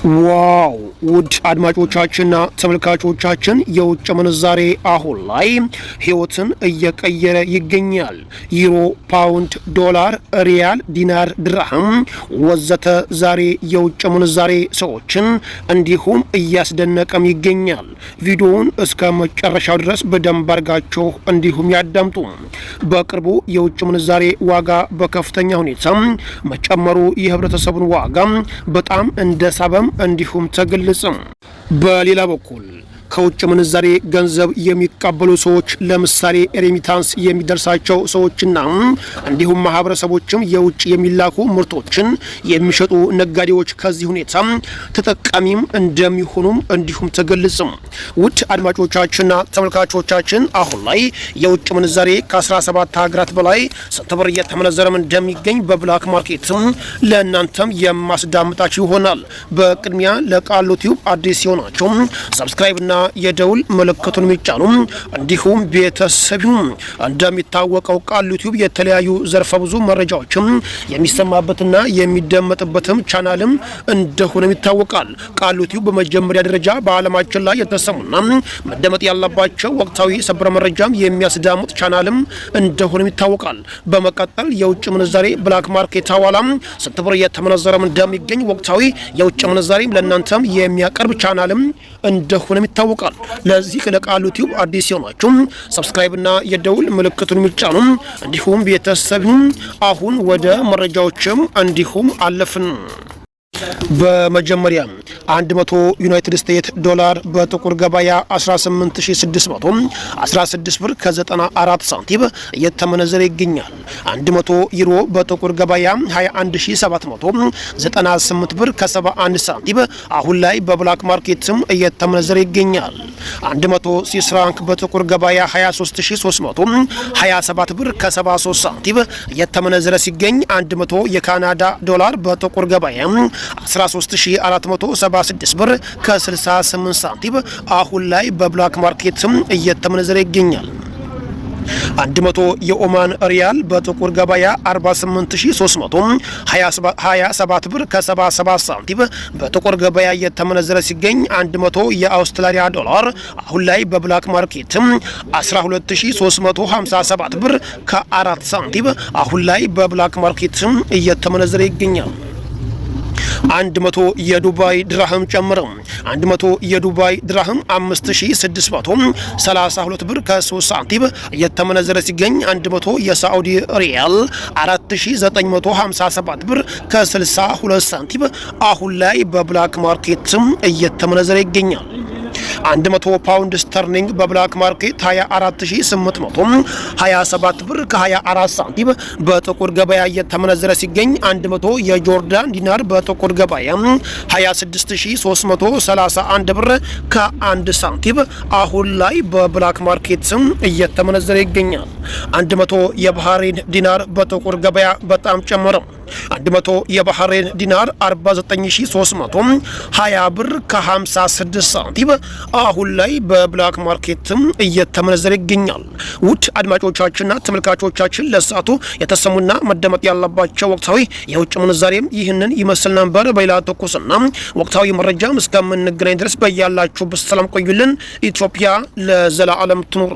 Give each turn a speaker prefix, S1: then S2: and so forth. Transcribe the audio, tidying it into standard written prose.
S1: Wow! ውድ አድማጮቻችንና ተመልካቾቻችን፣ የውጭ ምንዛሬ አሁን ላይ ህይወትን እየቀየረ ይገኛል። ዩሮ፣ ፓውንድ፣ ዶላር፣ ሪያል፣ ዲናር፣ ድራህም ወዘተ ዛሬ የውጭ ምንዛሬ ሰዎችን እንዲሁም እያስደነቀም ይገኛል። ቪዲዮውን እስከ መጨረሻው ድረስ በደንብ አድርጋችሁ እንዲሁም ያዳምጡ። በቅርቡ የውጭ ምንዛሬ ዋጋ በከፍተኛ ሁኔታ መጨመሩ የህብረተሰቡን ዋጋ በጣም እንደሳበም እንዲሁም ተገለጸ። በሌላ በኩል ከውጭ ምንዛሬ ገንዘብ የሚቀበሉ ሰዎች፣ ለምሳሌ remittance የሚደርሳቸው ሰዎችና እንዲሁም ማህበረሰቦችም የውጭ የሚላኩ ምርቶችን የሚሸጡ ነጋዴዎች ከዚህ ሁኔታ ተጠቃሚም እንደሚሆኑም እንዲሁም ተገለጸ። ውድ አድማጮቻችንና ተመልካቾቻችን፣ አሁን ላይ የውጭ ምንዛሬ ከ17 ሀገራት በላይ ስንት ብር እየተመነዘረም እንደሚገኝ በ black market ም ለእናንተም የማስዳምጣችሁ ይሆናል። በቅድሚያ ለቃሉ ቲዩብ አዲስ ሲሆናችሁ subscribe ና የደውል ምልክቱን የሚጫኑ እንዲሁም ቤተሰብ። እንደሚታወቀው ቃሉ ቲዩብ የተለያዩ ዘርፈ ብዙ መረጃዎችም የሚሰማበትና የሚደመጥበትም ቻናልም እንደሆነም ይታወቃል። ቃሉ ቲዩብ በመጀመሪያ ደረጃ በዓለማችን ላይ የተሰሙና መደመጥ ያለባቸው ወቅታዊ ሰበር መረጃም የሚያስዳምጥ ቻናልም እንደሆነም ይታወቃል። በመቀጠል የውጭ ምንዛሬ black market ሐዋላም ስንት ብር እየተመነዘረም እንደሚገኝ ወቅታዊ የውጭ ምንዛሬም ለእናንተም የሚያቀርብ ቻናልም እንደሆነም ይታወቃል። ለዚህ ለቃሉ ቲዩብ አዲስ ሲሆናችሁ subscribe ና የደውል ምልክቱን የሚጫኑ እንዲሁም ቤተሰብ። አሁን ወደ መረጃዎችም እንዲሁም አለፍን። በመጀመሪያ 100 ዩናይትድ ስቴትስ ዶላር በጥቁር ገበያ 18616 ብር ከ94 ሳንቲም እየተመነዘረ ይገኛል። 100 ዩሮ በጥቁር ገበያ 21798 ብር ከ71 ሳንቲም አሁን ላይ በ black market ም እየተመነዘረ ይገኛል። 100 ስዊስ ፍራንክ በጥቁር ገበያ 23327 ብር ከ73 ሳንቲም እየተመነዘረ ሲገኝ፣ 100 የካናዳ ዶላር በጥቁር ገበያ 13476 ብር ከ68 ሳንቲም አሁን ላይ በ black market ም እየተመነዘረ ይገኛል። 100 የኦማን ሪያል በጥቁር ገበያ 48327 ብር ከ77 ሳንቲም በጥቁር ገበያ እየተመነዘረ ሲገኝ፣ 100 የአውስትራሊያ ዶላር አሁን ላይ በ black market 12357 ብር ከ4 ሳንቲም አሁን ላይ በ black market እየተመነዘረ ይገኛል። 100 የዱባይ ድራህም ጨምረው 100 የዱባይ ድራህም 5632 ብር ከ3 ሳንቲም እየተመነዘረ ሲገኝ፣ 100 የሳዑዲ ሪያል 4957 ብር ከ62 ሳንቲም አሁን ላይ በ black market ም እየተመነዘረ ይገኛል። 100 ፓውንድ ስተርሊንግ በ black market 24827 ብር ከ24 ሳንቲም በጥቁር ገበያ እየተመነዘረ ሲገኝ፣ 100 የጆርዳን ዲናር በጥቁር ገበያ 26331 ብር ከ1 ሳንቲም አሁን ላይ በ black market እየተመነዘረ ይገኛል። 100 የባህሬን ዲናር በጥቁር ገበያ በጣም ጨመረ። 100 የባህሬን ዲናር 49320 ብር ከ56 ሳንቲም አሁን ላይ በ black market ም እየተመነዘረ ይገኛል። ውድ አድማጮቻችንና ተመልካቾቻችን፣ ለሰዓቱ የተሰሙና መደመጥ ያለባቸው ወቅታዊ የውጭ ምንዛሬም ይህንን ይመስል ነበር። በሌላ ትኩስና ወቅታዊ መረጃም እስከምንገናኝ ድረስ በያላችሁበት ሰላም ቆዩልን። ኢትዮጵያ ለዘላለም ትኑር።